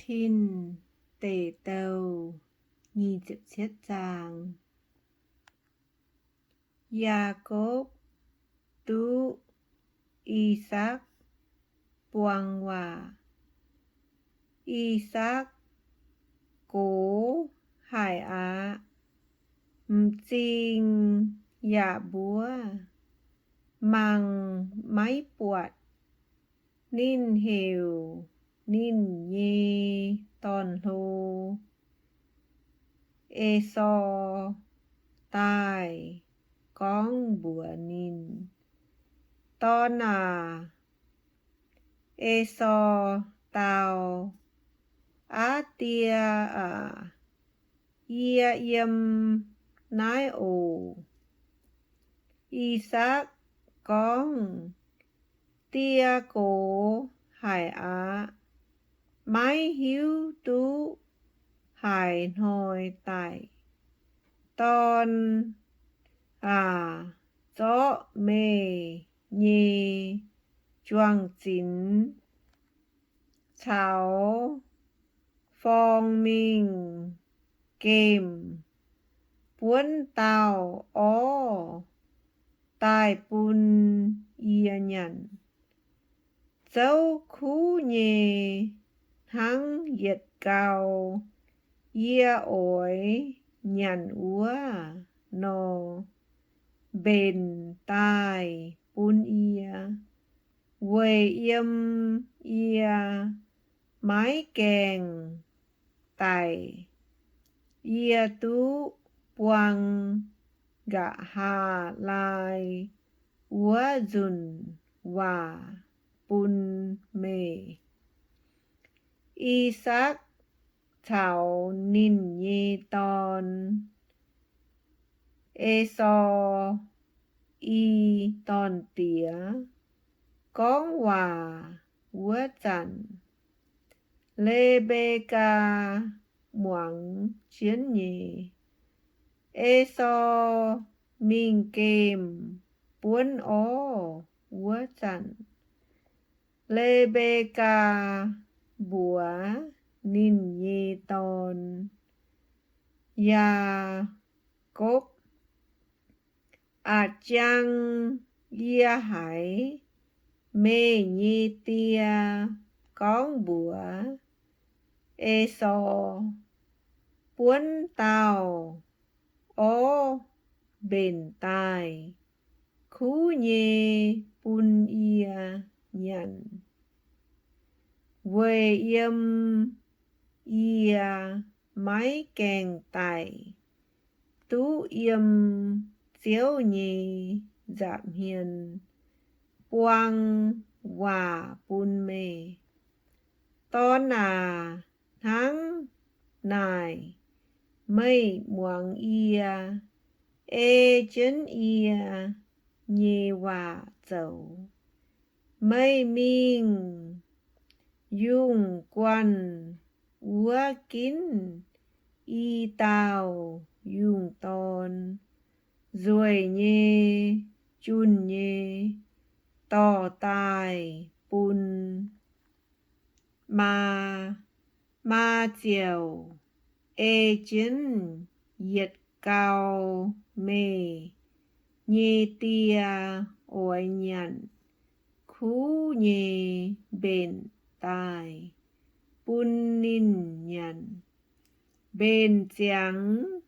Tin Deic Douh nyic ziepc cietv zaang. Yaakopv duqv I^sakc buang waac. I^sakc gox haic aqv. M'zing yaac mbuov, mangc maiv buatc. Ninh heuc ninh nyei dorn-hlo, Esaau, daaih gorngv mbuox ninh, Dorn aac. Esaau dau, Aav die aac, yie yiem naaiv oc. I^sakc gorngv, Die gox haic aqv. Maiv hiuv duqv haaix hnoi daic. Dorn aac, zorqv meih nyei juang-zinx caux forng mingh gemh buonv dauh orv daaih bun yie nyanc. Zouv kuv nyei hnangv yietc gau yie oix nyanc wuov nor, mbenc daaih bun yie, weic yiem yie maiv gaengh daic, yie duqv buang nqa'haav laai wuov nzunc waac bun meih. I^sakc caux ninh nyei dorn, Esaau i dorn-diex, gorngv waac wuov zanc, Le^mbe^kaa muangx jienv nyei. Esaau mingh gemh buonv orv wuov zanc, Le^mbe^kaa mbuox ninh nyei dorn, Yaakopv, A'jang yie haiz meih nyei die gorngv mbuox Esaau, Buonv dauh orv mbenc daaih kuv nyei bun yie nyanc, weic yiem yie maiv gaengh daic, duqv yiem Ziouv nyei nza'hmien buang waac bun meih. Dorn aac, hnangv naaic meih muangx yie ei jienv yie nyei waac zoux. Meih mingh yungh guanh wuov ginv i dauh yungh dorn nzueic nyei, junh nyei, dorh daaih bun maa. Maa ziouc ei jienv yietc gau meih nyei die oix nyanc kuv nyei mbenc daaih bun ninh nyanc. Mbenc ziangx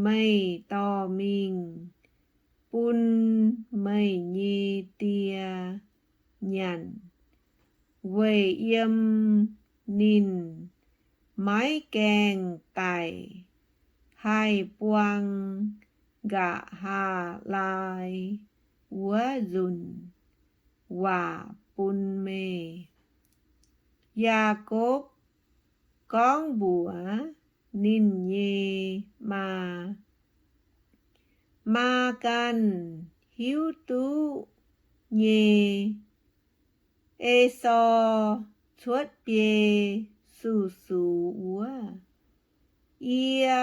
meih dorh mingh bun meih nyei die nyanc, weic yiem ninh maiv gaengh daic haih buang nqa'haav laai wuov nzunc waac bun meih. Yaakopv gorngv mbuox ninh nyei maa, Maa ganh hiuv duqv nyei, Esaau cuotv biei sux-sux wuov, yie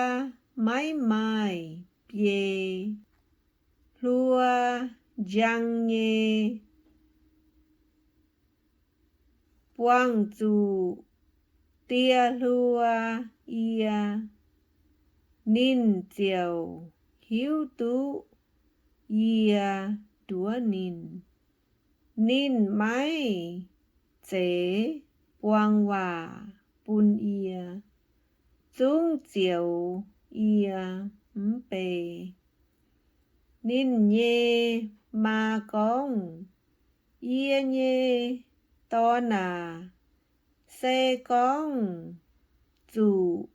maiv maaih biei. Hluo njang nyei buangh zuqc die hluo yie, ninh ziouc hiuv duqv yie nduov ninh. Ninh maiv zeiz buang waac bun yie, zungv zioux yie mv bei. Ninh nyei maa gorngv, Yie nyei dorn aac, se gorngv zuqc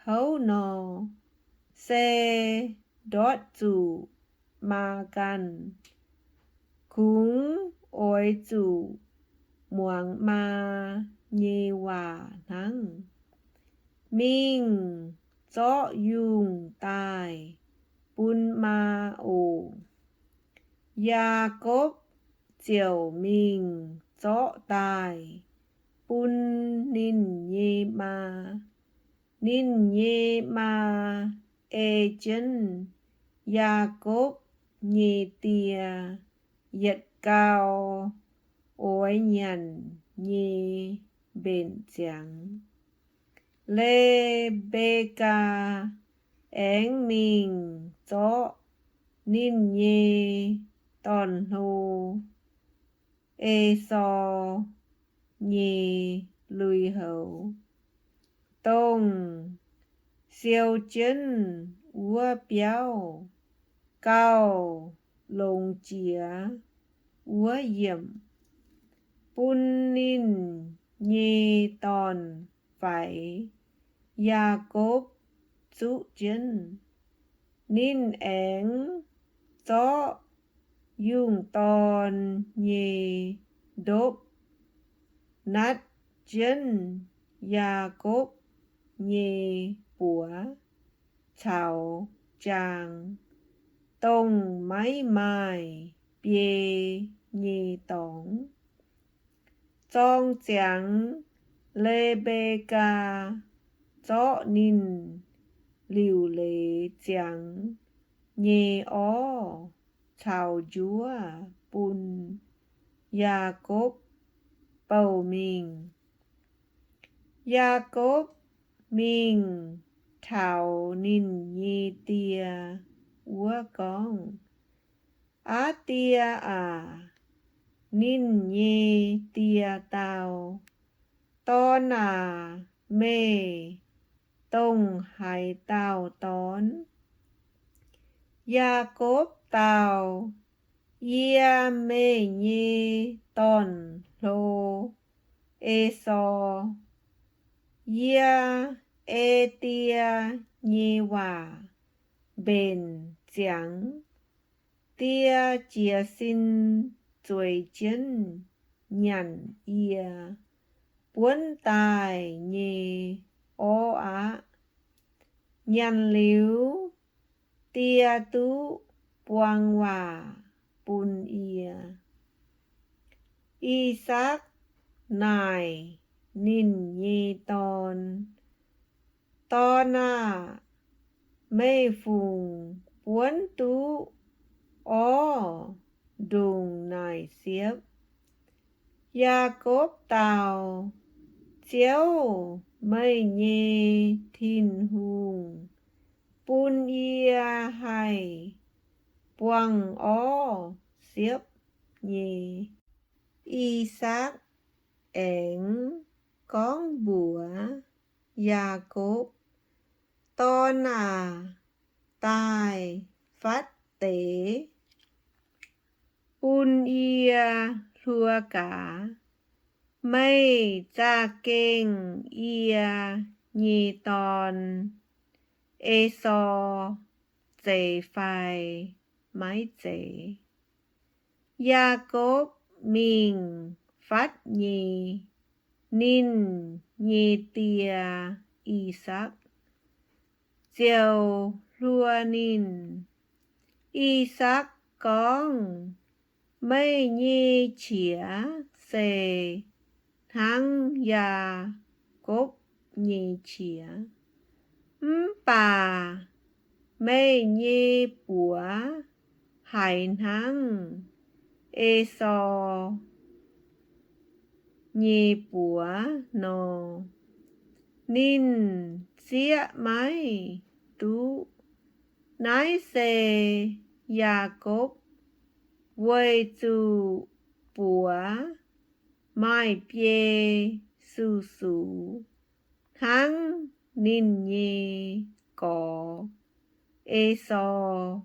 houv nor, se ndortv zuqc maa ganh. Kungx oix zuqc muangx maa nyei waac hnangv. Mingh zorqv yungh daaih bun maa oc. Yaakopv ziouc mingh zorqv daaih bun ninh nyei maa. Ninh nyei maa ei jienv Yaakopv nyei die yietc gau oix nyanc nyei mbenc ziangx. Le^mbe^kaa aengx mingh zorqv ninh nyei dorn-hlo, Esaau, nyei lui-houx, dongh siou jienv wuov biauv gauh longx jiex wuov yiemc, bun ninh nyei dorn-faix, Yaakopv, zuqv jienv. Ninh aengx zorqv yungh dorn nyei ndopv natv jienv Yaakopv nyei buoz caux jaang, dongh maiv maaih biei nyei dorngx. Zorng ziangx Le^mbe^kaa zorqv ninh liuc leiz ziangx nyei orv caux njuov bun Yaakopv bouh mingh. Yaakopv mingh taux ninh nyei die wuov gorngv, Aav die aac! Ninh nyei die dau, Dorn aac, meih dongh haaix dauh dorn? Yaakopv dau, Yie meih nyei dorn-hlo, Esaau. Yie ei die nyei waac mbenc ziangx. Die jiez sin zueiz jienv nyanc yie buonv daaih nyei orv aqv. Nyanc liuz, die duqv buang waac bun yie. I^sakc naaic ninh nyei dorn, Dorn aah! Meih fungc buonv duqv orv ndongc naaic siepv? Yaakopv dau, Ziouv, meih nyei Tin-Hungh, bun yie haih buangh orv siepv nyei. I^sakc aengx gorngv mbuox Yaakopv, Dorn aah! Daaih fatv deix bun yie hluo gaax. Meih za'gengh yie nyei dorn, Esaau, zeiz fai maiv zeiz? Yaakopv mingh fatv nyei, ninh nyei die, I^sakc, ziouc hluo ninh. I^sakc gorngv, Meih nyei qiex se hnangv Yaakopv nyei qiex, mv baac meih nyei buoz haiz hnangv Esaau nyei buoz nor. Ninh zieqv maiv duqv. Naaiv se Yaakopv weic zuqc buoz maaih biei sux-sux hnangv ninh nyei gorx, Esaau,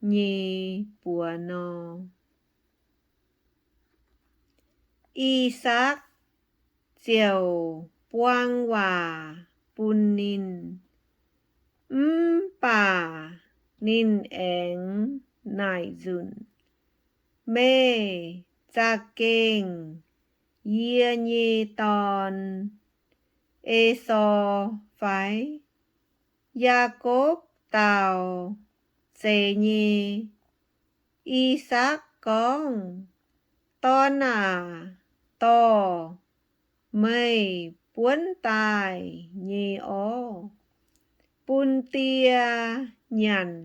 nyei buoz nor. I^sakc ziouc buang waac bun ninh. Mv baac ninh aengx naaic nzunc, Meih za'gengh yie nyei dorn, Esaau, fai? Yaakopv dau, Zeiz nyei. I^sakc gorngv, Dorn aac, dorh meih buonv daaih nyei orv bun die nyanc.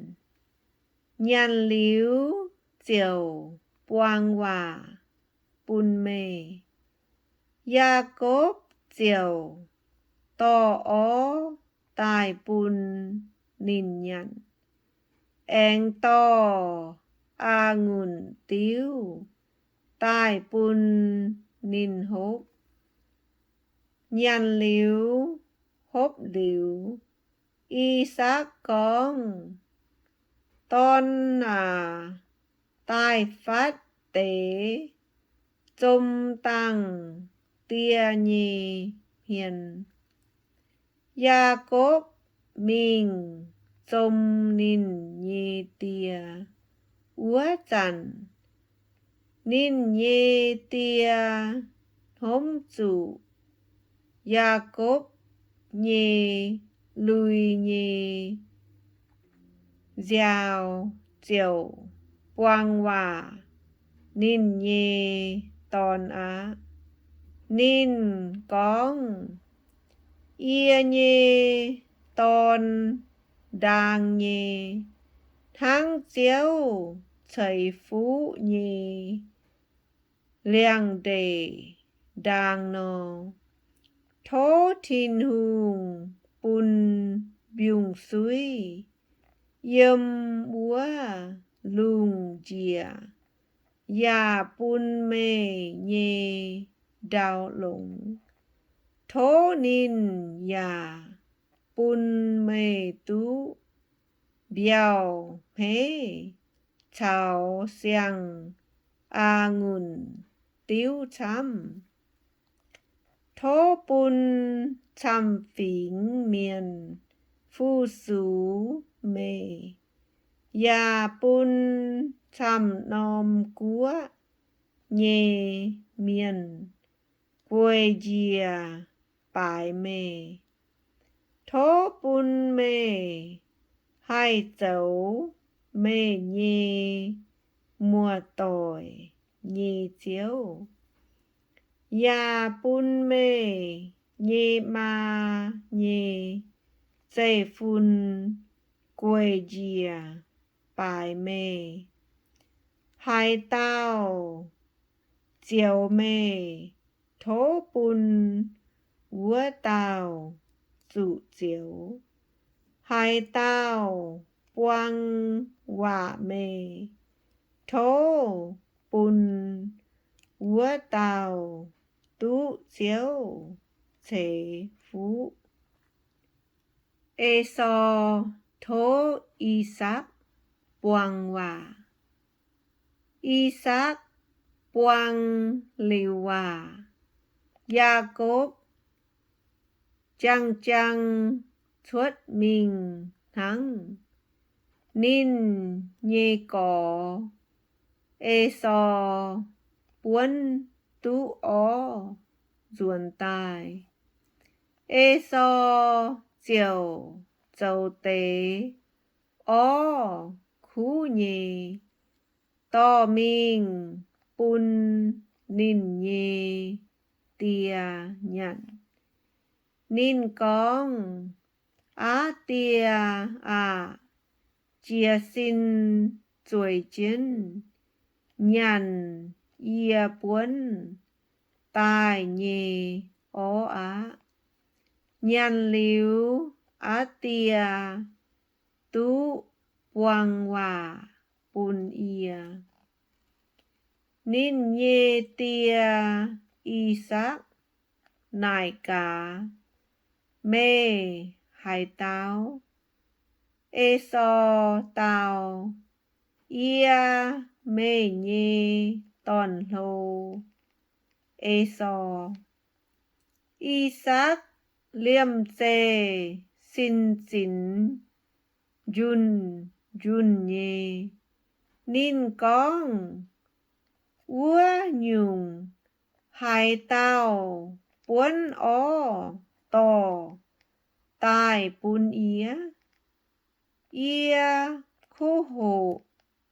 Nyanc liuz ziouc buang waac bun meih. Yaakopv ziouc dorh orv daaih bun ninh nyanc, aengx dorh a'ngunc diuv daaih bun ninh hopv. Nyanc liuz hopv liuz, I^sakc gorngv, Dorn aac, daaih fatv deix zom dangh die nyei hmien. Yaakopv mingh zom ninh nyei die. Wuov zanc ninh nyei die hnomv zuqc Yaakopv nyei lui nyei nziaaux ziouc buang waac ninh nyei dorn aqv. Ninh gorngv, Yie nyei dorn, ndaang nyei, hnangv Ziouv ceix fuqv nyei liangx-ndeic ndaang nor. Tov Tin-Hungh bun mbiungc-suiv yiem wuov lungh njiec yaac bun meih nyei ndau longx. Tov ninh yaac bun meih duqv mbiauh hmeiv caux siang-a'ngunc diuv camv. Tov bun camv-fingx mienh fu-sux meih, yaac bun camv-norm guoqv nyei mienh gueic njiec baaix meih. Tov bun meih haih zoux meih nyei muoz-doic nyei ziouv, yaac bun meih nyei maa nyei zeiv-fun gueic njiec baaix meih. Haaix dauh zioux meih, tov bun wuov dauh zuqc zioux. Haaix dauh buang waac meih, tov bun wuov dauh duqv Ziouv ceix fuqv. Esaau tov I^sakc buang waac. I^sakc buang liuz waac, Yaakopv jang-jang cuotv mingh hnangv. Ninh nyei gorx, Esaau, buonv duqv orv nzuonx daaih. Esaau ziouc zoux deix orv kuv nyei, dorh mingh bun ninh nyei die nyanc. Ninh gorngv, Aav die aah! Jiez sin zueiz jienv nyanc yie buonv daaih nyei orv aqv. Nyanc liuz, aa die duqv buang waac bun yie. Ninh nyei die, I^sakc, naaic gaax, Meih haaix dauh? Esaau dau, Yie meih nyei dorn-hlo, Esaau. I^sakc liemh zeih sin zinx njunh njunh nyei. Ninh gorngv, Wuov nyungc, haaix dauh buonv orv dorh daaih bun yie? Yie kuv hoqc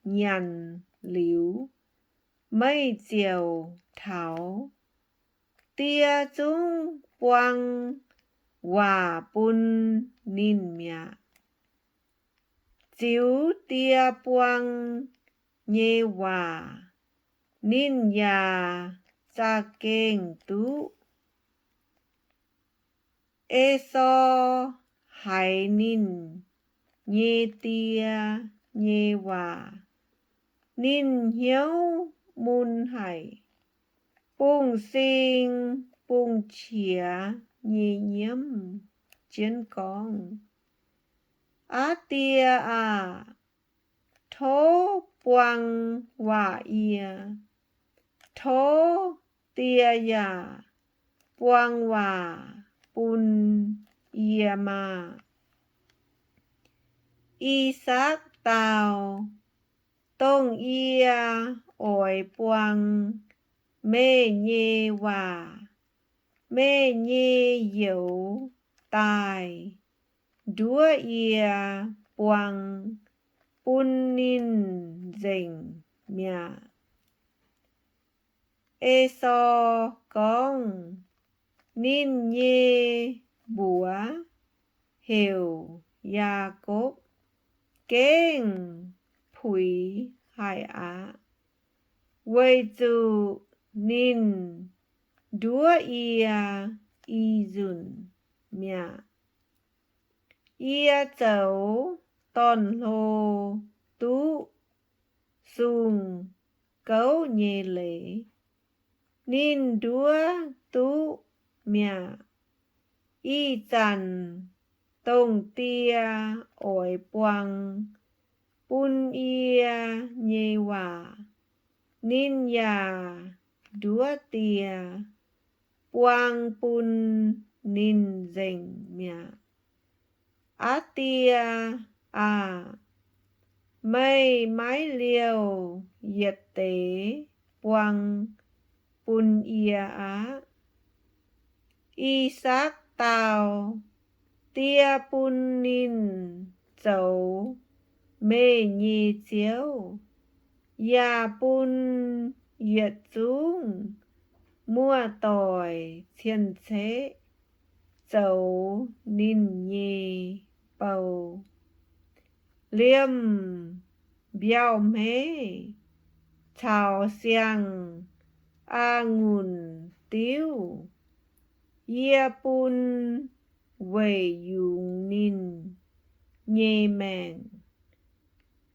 nyanc liuz, meih ziouc taux. Die zungv buang waac bun ninh mi'aqv. Ziux die buang nyei waac ninh yaac za'gengh duqv. Esaau haiz ninh nyei die nyei waac, ninh hnyouv mun haic, bungx-sing bungx-qiex nyei nyiemv jienv gorngv, Aa die aah! Tov buang waac yie. Tov die yaac buang waac bun yie maah! I^sakc dau, Dongh yie oix buang meih nyei waac, meih nyei youz daaih nduov yie buang bun ninh nzengc mi'aqv. Esaau gorngv, Ninh nyei mbuox heuc Yaakopv gengh puix haic aqv, weic zuqc ninh nduov yie i nzunc mi'aqv. Yie zoux dorn-hlo duqv sung gouv nyei leiz, ninh nduov duqv mi'aqv. Ih zanc dongh die oix buang bun yie nyei waac, ninh yaac nduov die buang bun ninh nzengc mi'aqv. Aa die aah! Meih maiv liouh yietc deix buang bun yie aqv. I^sakc dau, Die bun ninh zoux meih nyei ziouv, yaac bun yietc zungv muoz-doic cien-ceqv zoux ninh nyei bou. Liemh mbiauh hmeiv caux siang a'ngunc diuv yie bun weic yungz ninh nyei maengc.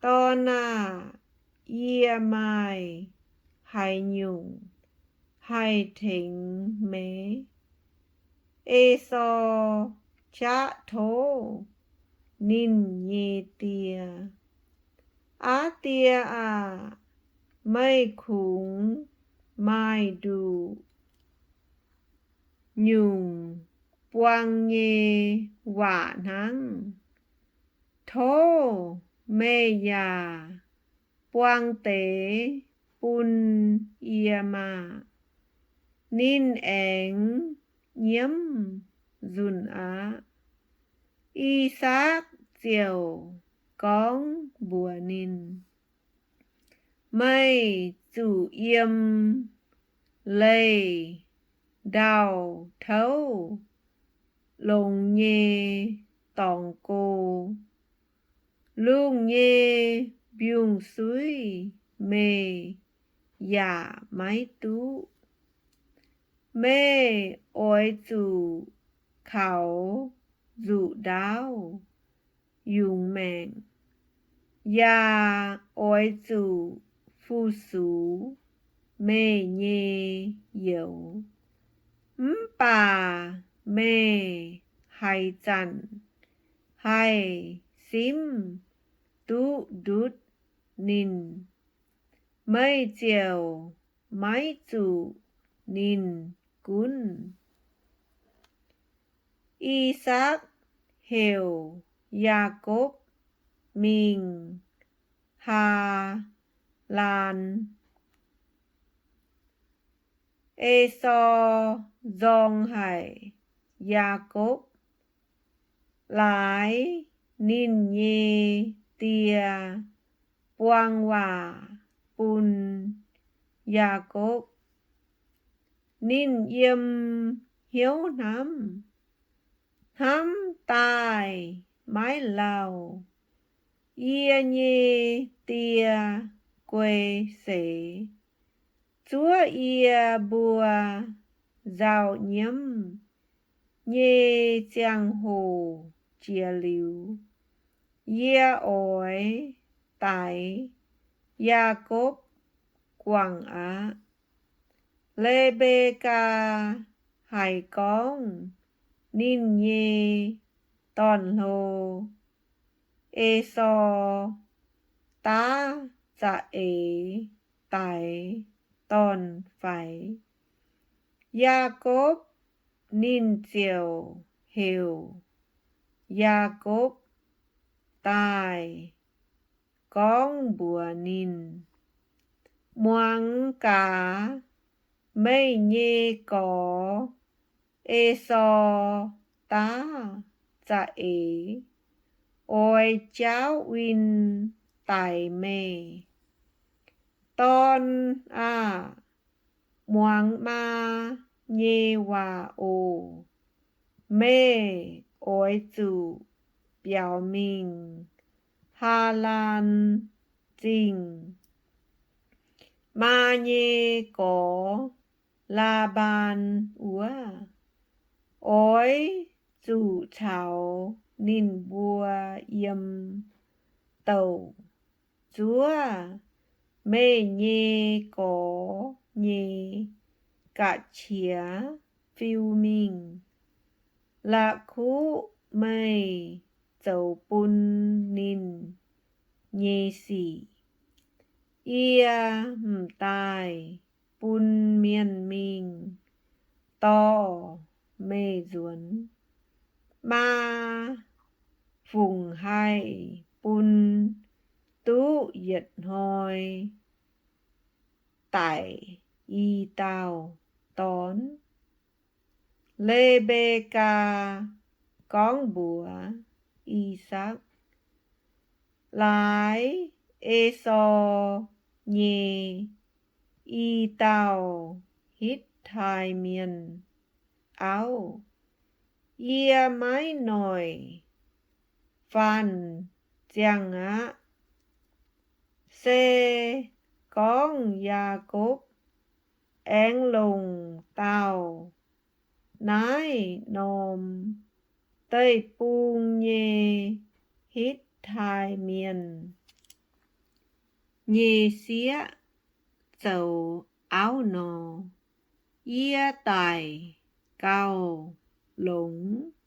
Dorn aah! Yie maaih haaix nyungc haih tengx meih? Esaau qaqv tov ninh nyei die. Aa die aah! Meih kungx maaih nduqc nyungc buang nyei waac hnangv. Tov meih yaac buang deix bun yie maah! Ninh aengx nyiemv nzunc aqv. I^sakc ziouc gorngv mbuox ninh, Meih zuqc yiem leih ndau-touv longx nyei dorngx go. Lungh nyei mbiungc-suiv meih yaac maiv duqv. Meih oix zuqc kaux nzuqc ndaauv yungz maengc, yaac oix zuqc fu-sux meih nyei youz. Mv baac meih haaix zanc haih simv duqv ndutv ninh, meih ziouc maiv zuqc ninh gunv. I^sakc heuc Yaakopv mingh Haalaan. Esaau nzorng haic Yaakopv, laaix ninh nyei die buang waac bun Yaakopv. Ninh yiem hnyouv hnamv, hnamv daaih maiv lauh, Yie nyei die guei seix, zuov yie mbuo nzauh nyiemv nyei ziangh hoc jiex liuz, yie oix daix Yaakopv guangc aqv. Le^mbe^kaa haiz gorngv ninh nyei dorn-hlo, Esaau, daav za'eix daix dorn-faix, Yaakopv, ninh ziouc heuc Yaakopv daaih gorngv mbuox ninh, Muangx gaax, meih nyei gorx, Esaau, daav za'eix oix jaauv win daix meih. Dorn aah! Muangx maa nyei waac oc. Meih oix zuqc biaux mingh Haalaan Zingh. Maa nyei gorx, Laa^mbaan, wuov, oix zuqc caux ninh mbuo yiem douc zuov meih nyei gorx nyei ga'qiex fiu mingh. La'kuqv meih zoux bun ninh nyei sic, yie m'daaih bun mienh mingh dorh meih nzuonx. Maa fungc haih bun duqv yietc hnoi daic i dauh dorn? Le^mbe^kaa gorngv mbuox I^sakc, Laaix Esaau nyei i dauh Hitv^tai Mienh auv. Yie maiv noic faanh ziangh aqv. Se gorngv Yaakopv aengx longc dauh naaiv norm deic-bung nyei Hitv^tai Mienh nyei sieqv zoux auv nor, yie daic gauh longx.